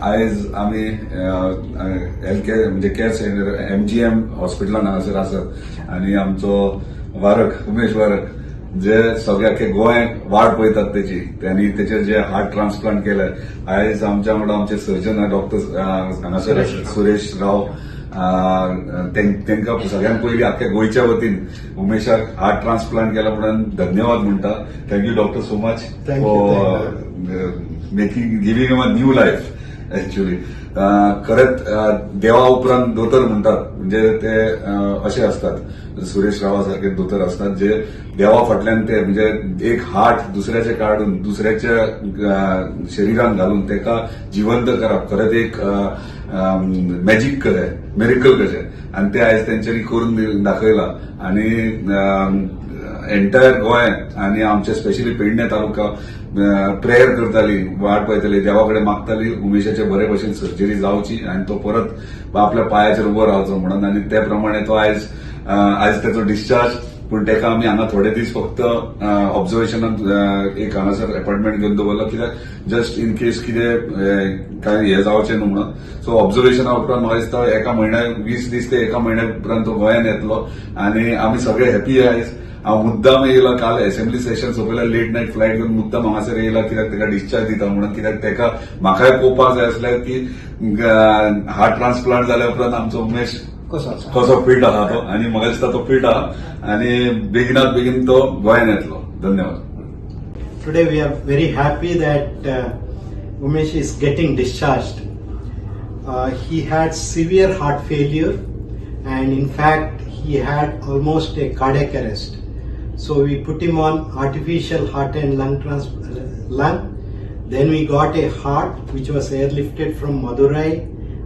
आयज आमी health care म्हणजे केअर सेंटर एमजीएम हॉस्पिटलान हांगासर आसात आनी आमचो वारक, उमेश वारक, जे सगळ्या अख्खे गोंय वाट पळयतात तेची, त्यांनी तेचेर जे हार्ट ट्रान्सप्लांट केले, आयज आमच्या वांगडा आमचे सर्जन डॉक्टर हांगासर सुरेश राव. तांकां सगळ्यांत पयलीं आख्ख्या गोंयच्या वतीन उमेशाक हार्ट ट्रान्सप्लांट केला म्हणून धन्यवाद म्हणटा. Thank you, doctor, so much Thank you, for making giving a new life actually. खरेंच देवा उपरांत दोतोर म्हणटात, म्हणजे ते अशे असतात, सुरेश रावा सारखे दोतोर असतात जे देवा फाटल्यान ते म्हणजे एक हार्ट दुसऱ्याचे काडून दुसऱ्याच्या शरिरान घालून तेका जिवंत करप खरेंच एक मॅजीक कशें, मिरेकल कशें आनी ते आयज तेंच्यांनी करून दाखयला. आनी एंटायर गोंय आनी आमचे स्पेशली पेडणे तालुका प्रेयर करताली, वाट पळयताली, देवा कडेन मागताली उमेशाचे बरे भशेन सर्जरी जावची आनी तो परत आपल्या पांयाचेर उबो रावचो म्हणून. आनी ते प्रमाणे तो आयज तेचो डिस्चार्ज, पूण तेका आमी हांगा थोडे दीस फक्त ऑब्झर्वेशनात एक हांगासर अपॉइंटमेंट घेवन दवरला, कित्याक जस्ट इन केस कितें काय हें जावचें न्हू म्हणून. सो ऑब्झर्वेशना उपरांत म्हाका दिसता एका म्हयन्याक, 20 दीस ते एका म्हयन्या उपरांत तो गोंयान येतलो आनी आमी सगळे हॅपी. आयज हांव मुद्दाम येयला, काल असेंब्ली सेशन सोंपयला, लेट नायट फ्लायट घेवन मुद्दाम हांगासर येयला, कित्याक तेका डिस्चार्ज दिता म्हणून, कित्याक तेका म्हाकाय पळोवपाक जाय आसलें की हार्ट ट्रान्सप्लांट जाल्या उपरांत आमचो उमेश कसो आसा. कसो फिट आहा तो. आनी म्हाका दिसता तो फिट आहा आनी बेगिनात बेगीन तो गोंयान येतलो. धन्यवाद. Today we are very happy that Umesh is getting discharged. He had severe heart failure and in fact he had almost a cardiac arrest. So we put him on artificial heart and lung. Then we got a heart which was airlifted from Madurai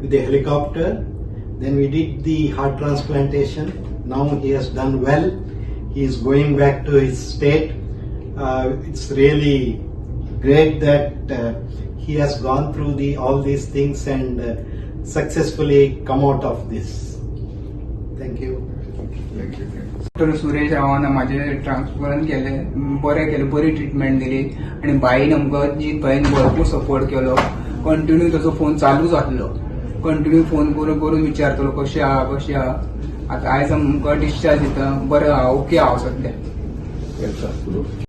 with a helicopter. Then we did the heart transplantation. Now he has done well. He is going back to his state. It's really great that he has gone through the all these things and successfully come out of this. Thank you. Thank you. Doctor Suresh रावान म्हाजें transplant केलें, बरें केलें, बरी treatment दिली आनी बाईन आमकां, जीत बाईन भरपूर support केलो. कंटिन्यू ताचो फोन चालूच आसलो, कंटिन्यू फोन करून करून विचारतलो कशें आहा, कशें आहा. आतां आयज आमकां डिस्चार्ज दिता, बरें आहा, ओके हांव सद्या.